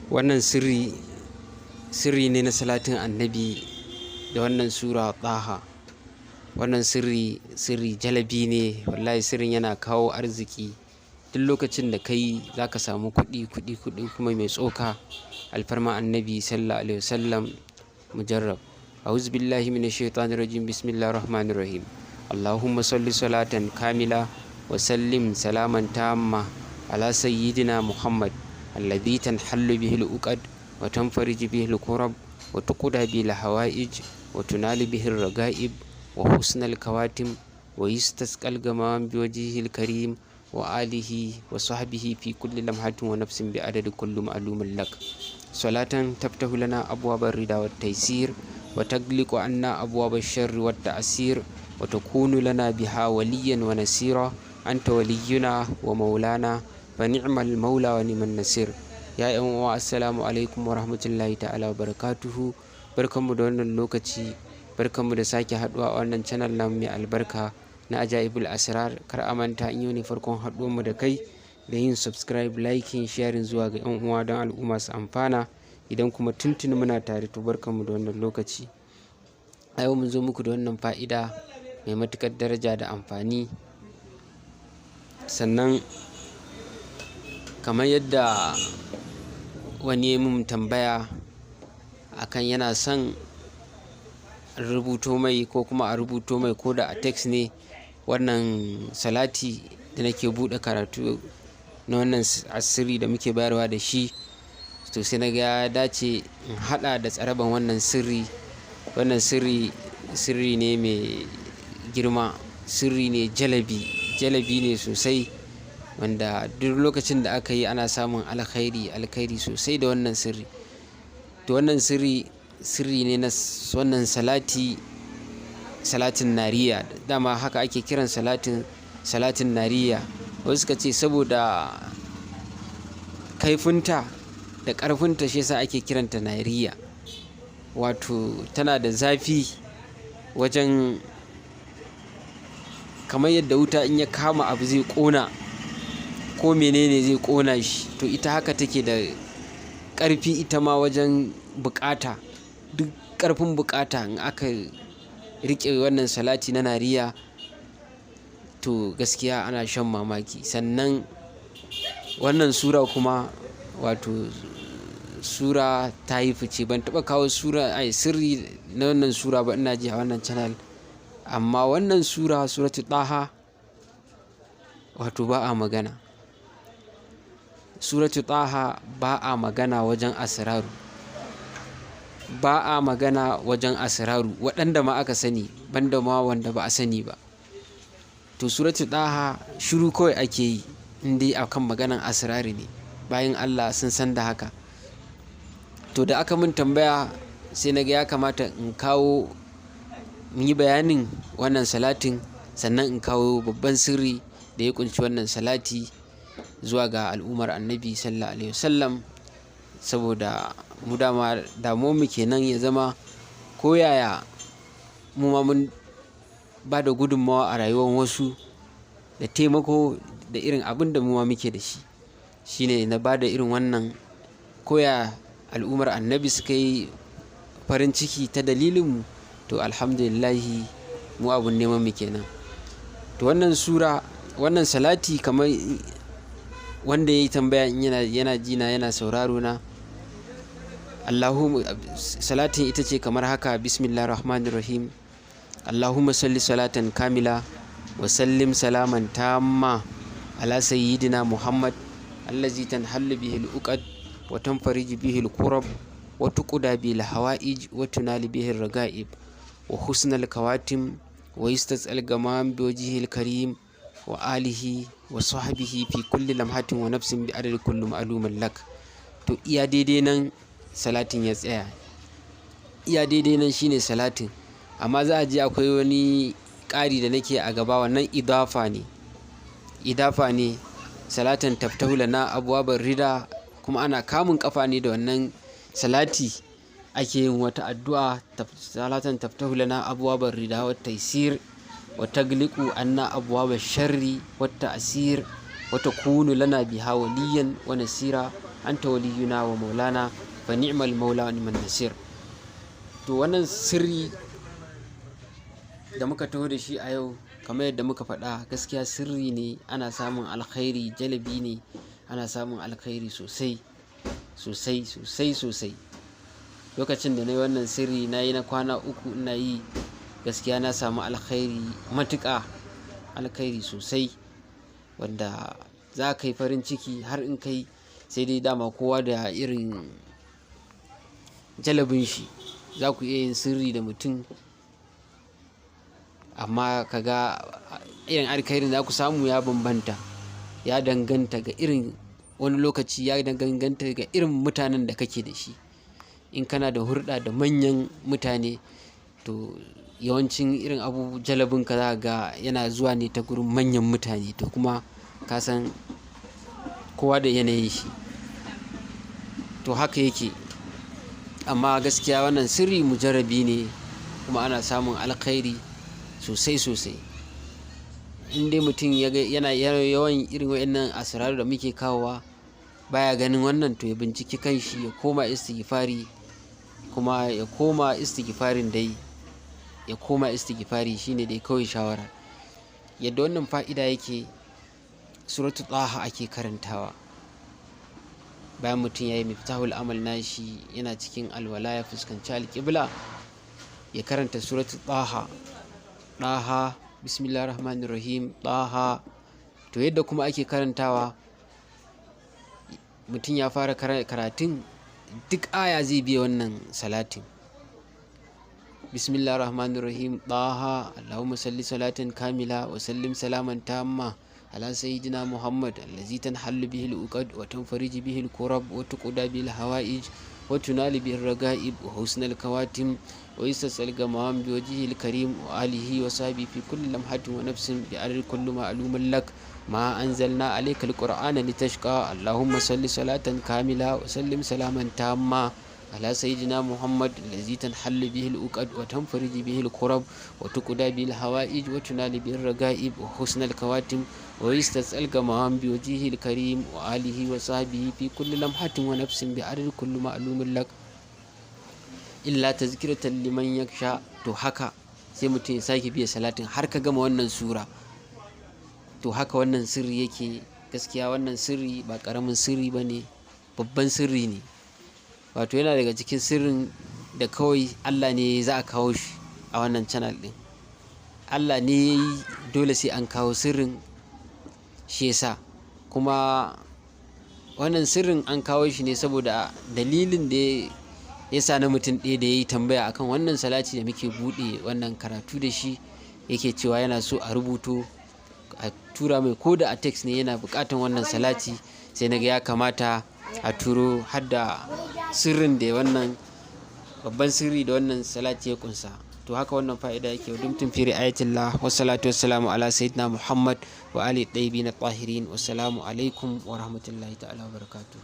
Wannan sirri sirri ne na salatin Annabi da wannan sura Taha. Wannan sirri sirri jalabi ne. Wallahi sirrin yana kawo arziki. Duk lokacin da ka yi, za ka samu kuɗi, kuɗi, kuɗi kuma mai tsoka. Alfarma Annabi Sallallahu Alaihi Wasallam mujarrab. A'udhu billahi minash shaitanir rajim. Bismillahir rahmanir rahim. Allahumma salli salatan kamila wa sallim salaman tamma ala sayyidina Muhammad alladhi tanhallu bihi al-uqad wa tanfariju bihi al-kurab wa tuqda bihi al-hawa'ij wa tunalu bihi ar-raga'ib wa husnal kawatim wa yustasqal gamam biwajhihil karim wa alihi wa sahbihi fi kulli lamhatin wa nafsin bi adadi kulli ma'lumin lak. Salatan taftahu lana abwabar rida wat taysir wa tagliqu anna abwab ash-sharri wat ta'sir wa takunu lana biha waliyan wa nasira. Anta waliyuna wa maulana, fa ni'mal maula wa ni'man nasir. Ya yan uwa, assalamu alaikum wa rahmatullahi ta'ala wa barakatuhu. Barkanmu da wannan lokaci, barkanmu da sake haduwa a wannan channel namu mai albarka na Ajaibul Asrar. Kar a manta, in yau ne farkon haduwar mu da kai, da yin subscribe, liking, sharing zuwa ga yan uwa don al'umma su amfana. Idan kuma tuntuni muna tare, to barkanmu da wannan lokaci. A yau mun zo muku da wannan fa'ida mai matuƙar daraja da amfani. Sannan kamar yadda wani ya mun tambaya akan yana son rubuto mai ko kuma a rubuto mai ko da a text ne wannan salati da nake buɗe karatu na wannan asiri da muke bayarwa da shi, to sai na ga ya dace in haɗa da tsaraban wannan sirri. Wannan sirri sirri ne mai girma, sirri ne jalabi, jalabi ne sosai, wanda duk lokacin da aka yi ana samun alkhairi, alkhairi sosai da wannan sirri. To wannan sirri sirri ne na wannan salati, salatin nariya. Dama haka ake kiran salatin, salatin nariya. Wasu suka ce saboda kaifinta da ƙarfinta shi yasa ake kiranta nariya. Wato tana da zafi wajen kamar yadda wuta in ya kama abu zai ƙona ko menene zai ƙona shi, to ita haka take da ƙarfi ita ma wajen buƙata. Duk ƙarfin buƙata, in aka riƙe wannan salati na nariya, to gaskiya ana shan mamaki. Sannan wannan sura kuma, wato sura ta yi fice. Ban taɓa kawo sura, ai sirri na wannan sura ba, ina ji, a wannan channel, amma wannan sura, suratu Taha, wato ba a magana. Suratu Taha ba a magana wajen asraru, ba a magana wajen asraru waɗanda ma aka sani, banda ma wanda ba a sani ba. To suratu Taha shiru kawai ake yi in dai akan maganan asrari ne. Bayan Allah sun san da haka. To da aka mun tambaya, sai na ga ya kamata in kawo, in yi bayanin wannan salatin, sannan in kawo babban sirri da ya ƙunshi wannan salati zuwa ga al'ummar Annabi Sallallahu Alaihi Wasallam. Saboda mu dama damuwar mu kenan, ya zama ko yaya mu ma mun ba da gudunmawa a rayuwar wasu da taimako da irin abin da mu ma muke da shi. Shine na ba da irin wannan, koya al'ummar Annabi suka yi farin ciki ta dalilinmu, to alhamdulillahi, mu abun neman mu kenan. To wannan sura, wannan salati, kamar wanda ya yi tambaya in yana ji na, yana sauraro na, Allahumma, salatin ita ce kamar haka: bismillahir rahmanir rahim. Allahumma salli salatan kamila wa sallim salaman tamma ala sayyidina Muhammad allazi tanhallu bihi al-uqad wa tanfariju bihi al-kurab wa tuqda bihi al-hawa'ij wa tunalu bihi ar-raga'ib wa husnal kawatim wa yustasqal gamam bi wajhihil karim wa alihi wa sahbihi fi kulli lamhatin wa nafsin bi adadi kulli ma'lumin lak. To iya daidai nan salatin ya tsaya. Iya daidai nan shine salatin, amma za a ji akwai wani ƙari da nake a gaba. Wannan idafa ne, idafa ne. Salatan taftahu lana abwabar rida, kuma ana kamun kafa ne da wannan salati ake yin wata addu'a: salatan taftahu lana abwabar rida wat taysir wa tagliqu anna abwabash sharri wat ta'sir wa takunu lana biha waliyan wa nasira. Anta waliyuna wa maulana, fa ni'mal maula wa ni'man nasir. To, wannan sirri da muka taho da shi a yau, kamar yadda muka faɗa, gaskiya sirri ne, ana samun alkhairi, jalabi ne, ana samun alkhairi sosai sosai sosai sosai. Lokacin da na yi wannan sirri, na yi na kwana 3 ina yi, gaskiya na samu alkhairi matuƙa, alkhairi sosai wanda za ka yi farin ciki har in kai. Sai dai dama kowa da irin jalabin shi. Za ku iya yin sirri da mutum, amma ka ga irin alkhairin da za ku samu ya bambanta, ya danganta ga irin, wani lokaci ya danganta ga irin mutanen da kake da shi. In kana da hulɗa da manyan mutane, to yawancin irin abu jalabin ka za ka ga yana zuwa ne ta gurin manyan mutane. To kuma ka san kowa da yanayin shi. To, haka yake. Amma gaskiya wannan sirri mujarrabi ne, kuma ana samun alkhairi sosai sosai. In dai mutum ya ga yana yawan irin waɗannan asraru da muke kawowa baya ganin wannan, to ya binciki kanshi, ya koma istighfari, kuma ya koma istighfarin dai, ya koma istighfari, shine dai kawai shawara. Yadda wannan fa'ida yake, Suratu Taha ake karantawa. Bayan mutum ya yi Miftahul Amal nashi, yana cikin alwala, ya fuskanci alƙibla, ya karanta Suratu Taha. Ɗaha, bismillahir rahmanir rahim, Ɗaha. To, yadda kuma ake karantawa, mutum ya fara karatun, duk aya zai biya wannan salatin: bismillahir rahmanir rahim, Ɗaha, Allahumma salli salatan kamila wa sallim salaman tamma ala sayyidina Muhammad allazi tanhallu bihi al-uqad wa tanfarij bihi al-kurab wa tuqda bihi al-hawa'ij wa tunalu bihi ar-raga'ib wa husnal kawatim wa yastasal gamam bi wajhihi al-karim wa alihi wa sahbihi fi kulli lamhatin wa nafsin bi adad kulli ma'lumin lak. Ma anzalna alayka al-qur'ana litashqa. Allahumma salli salatan kamila wa sallim salaman tamma على سيدنا محمد الذي تنحل به العقد وتنفرج به الكرب وتقضى به الحوائج وتنال به الرغائب وحسن الخواتم ويستسقى الغمام بوجهه الكريم وآله وصحبه في كل لمحة ونفس بعدد كل معلوم لك إلا تذكرة لمن يخشى. To, haka sai mutum ya sake biya salatin har ka gama wannan sura. To, haka wannan sirri yake. Gaskiya wannan sirri ba ƙaramin sirri ba ne, babban sirri ne. Wato yana daga cikin sirrin da kawai Allah ne za a kawo shi a wannan channel ɗin. Allah ne ya yi dole sai an kawo sirrin, shi yasa. Kuma wannan sirrin an kawo shi ne saboda dalilin da ya sa na mutum ɗaya da ya yi tambaya akan wannan salati da muke buɗe wannan karatu da shi, yake cewa yana so a rubuto a tura mai, ko da a text ne, yana buƙatan wannan salati. Sai na ga ya kamata a turo har da sirrin da wannan babban sirri da wannan salati ya kunsa. To, haka wannan fa'ida yake. Dumtum fi ri'ayatillah, wassalatu wassalamu ala sayyidina Muhammad wa ali tayyibin tahirin. Wassalamu alaikum wa rahmatullahi ta'ala wa barakatuh.